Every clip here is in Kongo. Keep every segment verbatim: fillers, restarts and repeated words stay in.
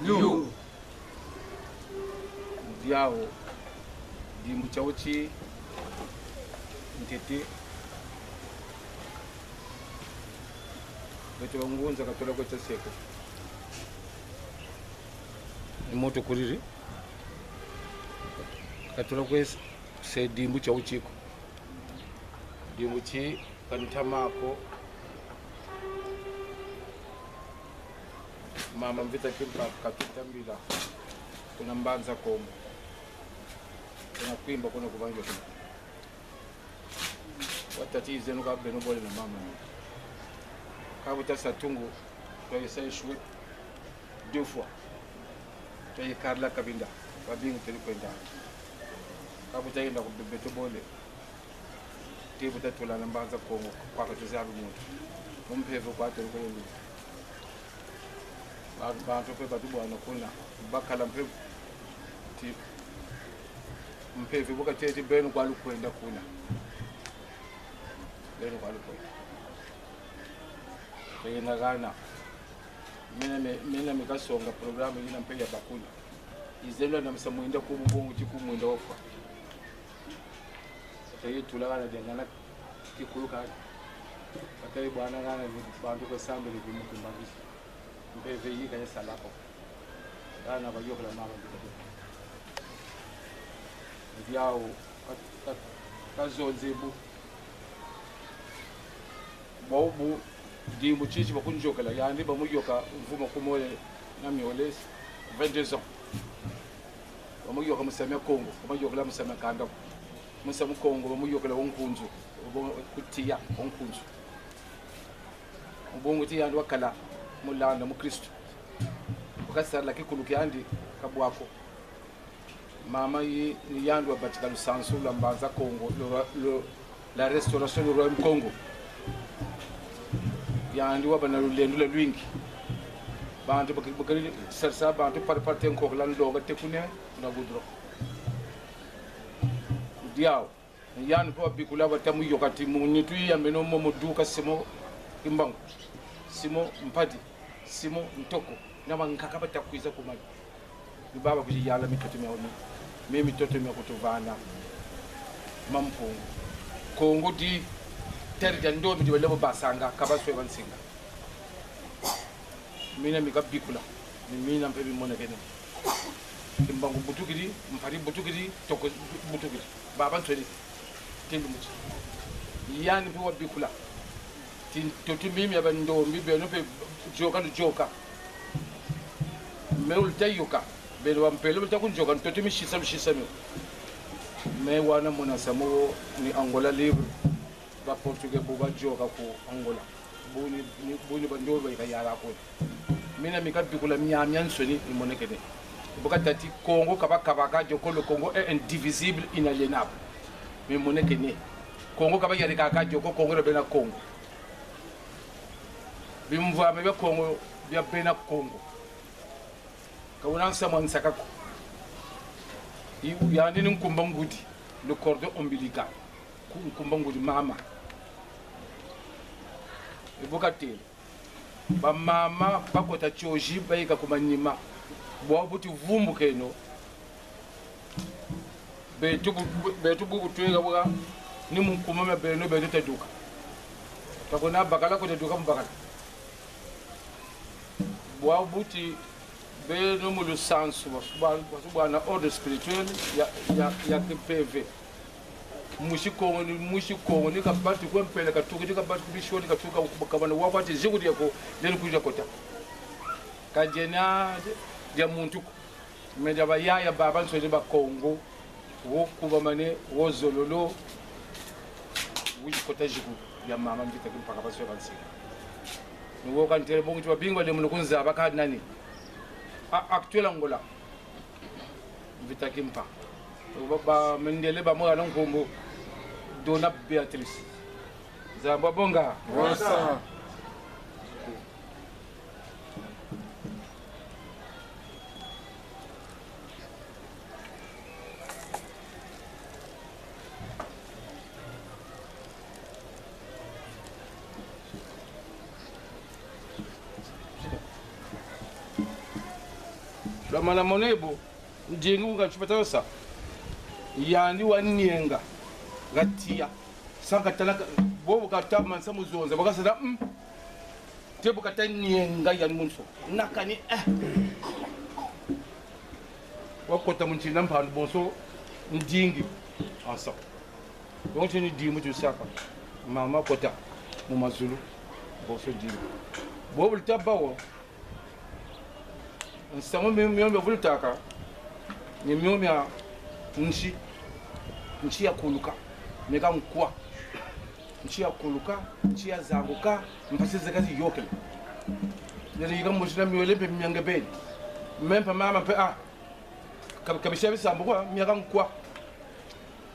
Yo. Diawu, dimbu kiau ki ntete. Beto bangunza ka tula kwe tia se ko. Ni moto kuliri. Ka tula kwe se dimbu kiau ki ko. Dimbu ki ka ntama ko. Mama Mvita Kimpa katutambila kuna Mbanza Kongo. Kuna Kwimba, kuna Kubanja, kuna. Watati zeno ka beno bole na mama. Ka buta sa tungu, twaye sa échoué deux fois. Twaye karila Cabinda, babingi tuli kwenda. Ka buta yenda ku be-, beto bole. Ti buta tula na Mbanza Kongo, kwa ka tuzabi muntu. Mu mpeve kwa tuli kwenda. Ba-, bantu mpe batubwana kuna. Bakala mpe ti mpeve bu kateti beno kwa lukwenda kuna. Beno kwa lukwenda. Kayenda gana. Mina me-, mina me kasonga programme yina mpe ya bakula. Izela na msa mwinda ku mbongo ti ku mwinda ofwa. Tayi tula kana diangana kikulu kani. Katayi bwana kana ni bantu kwa sambili ku mu kimbangi. Mpeve yi kaya salako. Kana bayokela mama mbi kati. Diawu ka, ka, kazonzi bu. Bobu dimbu titi bakunzokela, yandi bamuyoka mvu makumole na miole, vingt-deux ans. Bamuyoka mu samu mia Kongo, bamuyokela mu samu mia kanda. Mu samu Kongo, bamuyokela wa nkunzu, bo-, kutiya wa nkunzu. Mu bungu ti yandi wakala mulanda mu Kristu. Bu kasala kikulu kiandi kabwa ko. Mama yi, ni yandi wabatika lusansu lwa Mbanza Kongo, le roi-, le, la restauration du royaume Kongo. Yandi wabâ na lulendo lwalwingi. Bantu baki-, bakali sarisa bantu par, par te nkokila nlonga te kune na goudron. Diawu. Yandi mpe wabikula, bata muyoka ti mu nitu ya meno mo mu duka Simon Kimbangu, Simon Mpadi, Simon Ntoko, na bankaka bata kwiza ku Mali. Ni baba kwiza yala mitoto mia oni, mio mitoto mia kutuvana Mampungu. Kongo di terre dia ndombi di balebo basanga, ka baswe bansinga. Mina mi kabikula, ni mina mpe bimonekene. Kimbangu butukidi, Mpadi butukidi, Ntoko butukidi. Babansoni, tindu muti. Yandi mpe wabikula. Ti ntoto mimi ya bandombi, beno mpe yoka luyoka. Mio luta yoka, beno bampelo luta kunyoka, ntoto mi sisa lusisa mio. Mais wana mona samu wo ni Angola libre. Ba Portugais bu bayoka ku Angola. Bu ni, ni, bu ni bandombi bayika yala ko. Mina mi kabikula miamiansoni mimonekene. Bu katâ ti Kongo ka bakabaka dio ko, le Congo est indivisible, inaliénable. Mimonekene. Kongo ka bayadikaka dio ko, Kongo dia bena Kongo. Bimvwama bia Kongo, bia bena Kongo. Ka una nsamu a nsaka ko. I-, yandi ni nkumba ngudi, le cordon ombilical. Ku-, nkumba ngudi mama. E bu katele. Bamama bakota tioji, bayika ku manima. Bwabu ti vumbukeno. Beto bu-, bu-, beto bu kutweka bwa, ni mu nkuma mia beno, beto ta duka. Ka kuna bakala, kuta duka mu bakala. Bwabu ti beno mu lusansu, bwa-, bwa-, bwana ordre spirituel ya, ya, ya kimpeve. Musi Kongo ni, musi Kongo ni kabati kwe mpele katuka, ni kabati ku bisiwa ni katuka, kabana wakwa ti ziku dieko, dieno kwiza kota. Ka diena dia muntu ko. Mais dia bayaya babansoni ba Kongo, wo kubamane, wo zololo, wizi kota ziku dia mama Mvita Kimpa ka baswe bansinga. Ni wo kantele bongo ti babingi balemuna kunzaba ka nani. A, actuel Angola. Mvita Kimpa. Ba, ba mindele ba mwana nkumbu Dona Beatrice. Nzambi abonga. Wasa. Lwamana mona bo, ndingi unga chipata sa. Yandi wanienga, ngatiya. Sanka talaka, bobo kata mansa mu zonza, bakasala, mm. Te bu kata nienga yandi mu nso. Nakani, eh. Wakota mu ntina mpandu bonso ndingi. Ansa. Bonso ni dimu tusaka. Mama kota mu mazulu. Bonso ndingi. Bobo luta bâ wo. Nsamu mi-, mio mia vulutaka, ni mio mia nsi, nsi ya kuluka, meka nkwa. Nsi ya kuluka, nsi ya zanguka, mpasi zeka ziyokele. Nele yika mbuzi na miole mpe miange beni. Mpe mama mpe, ah, kab-, kabisa bisambu kwa, miaka nkwa.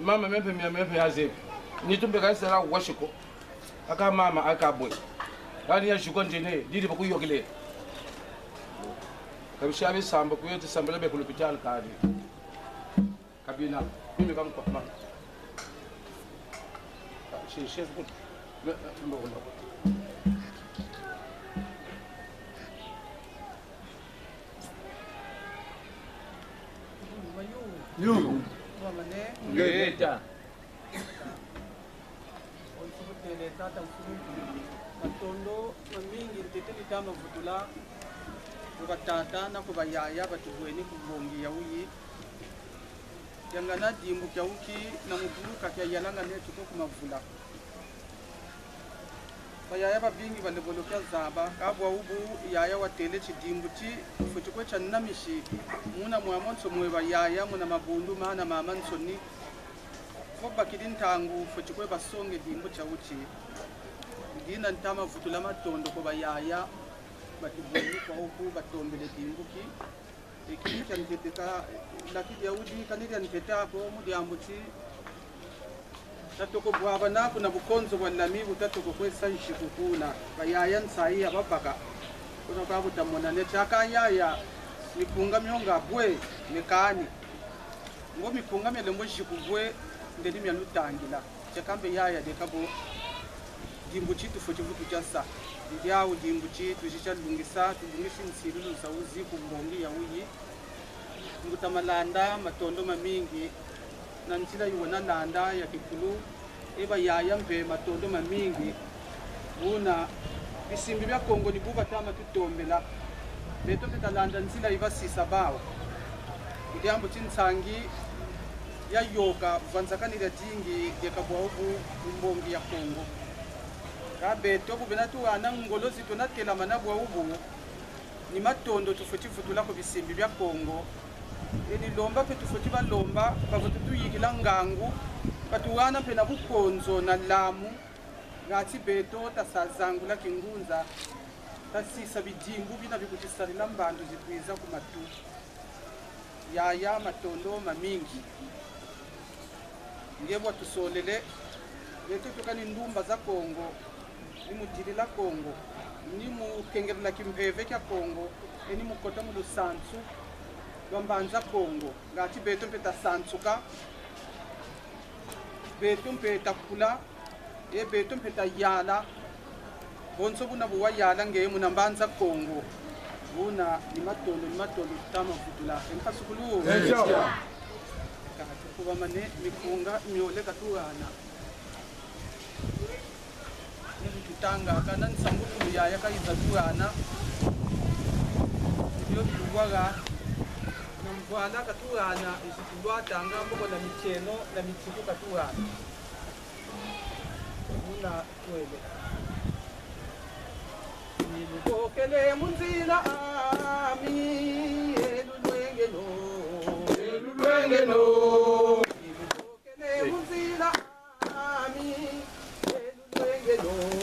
Mama mpe mia, mpe yazebi. Nitu mpe ka isala wasi ko. Aka mama, aka bwe. Kani ya zuko ndine, didi bakuyokele. Kabisa bisambu kwe ti sambila be ku l'hôpital kadi. Kabina, mimi kam kwa mama. Si, si, si, si. Yo. Ngeta. Tata mfuluku, matondo mamingi ntete ni tama vutula ku batata na ku bayaya batubweni ku mbongi ya wuyi. Yangana dimbu kia wuki na mukulu ka kiayalangana etu ko ku mavula. Bayaya babingi balembolo kia zaba, ka bwawu bu yaya watele ti dimbu ti fweti kwe tia namisi muna mwamonso mwe bayaya, muna mabundu mana mamansoni. Vo bakidi ntangu, fweti kwe basonge dimbu tia wuti. Dina ntama vutula matondo ku bayaya batubweni kwa wuku batombele dimbu ki. Eki kia ntete ka, laki dia wudi kani dia ntete ako mu diambu ti tatoko bwabana kuna bukonzo bwa lami, bu tatoko kwe sa nsiku kuna. Bayaya nsayi ya babaka. Kuna kwa bu tamona ne tiaka yaya, mikunga mio nga bwe, ne kani. Ngo mikunga mia lembo ziku bwe, ndeni mia lutangila. Tiaka mpe yaya deka bo, dimbu ti tufweti vutu tia sa. Didiawu dimbu ti tuzi tia lungisa, tulungisi nsilulu za wuzi ku mbongi ya wuyi. Mbuta Malanda, matondo mamingi na nzila yi wena landa ya kikulu. E bayaya mpe matondo mamingi. Buna bisimbi bia Kongo ni bu batama tutombela. Beto mpe talanda nzila yi basisa bawu. Ku diambu ti nsangi yayoka, vwanzakani dia dingi dieka bwawu bu mbongi ya Kongo. Ka beto bu bena tuwana ngolo zi twena telamana bwawu bu, ni matondo tufweti vutula ku bisimbi bia Kongo. E ni lomba mpe tufweti balomba, bavutu tuyikila ngangu, batuwana mpe na bukonzo na lamu, ngati beto tasa zangula kingunza, tasisa bidimbu bina bikuti salila mbandu zikwiza ku matu. Yaya, matondo mamingi. Nge bwa tusolele, beto tuka ni ndumba za Kongo, ni mu didila Kongo, ni mu kengelela kimpeve kia Kongo, e ni mu kota mu lusansu lwa Mbanza Kongo. Ngati beto mpe tasansuka, beto mpe takula, e beto mpe tayala. Bonso buna bu wayala nge muna Mbanza Kongo. Buna ni matondo, ni matondo tutama vutula. E nkasukulu. Echa. Ka tukubamane, mikunga miole katuwana. Ni tutanga kana nsambukulu yaya kayiza tuwana. Bio biluwaga. Na mvwala katuwana, izi tulwatanga mboko na mitieno, na mitiku katuwana. Muna twele. Ilubokele mu nzila ami, elulwengeno. Elulwengeno. Ilubokele mu nzila ami, elulwengeno.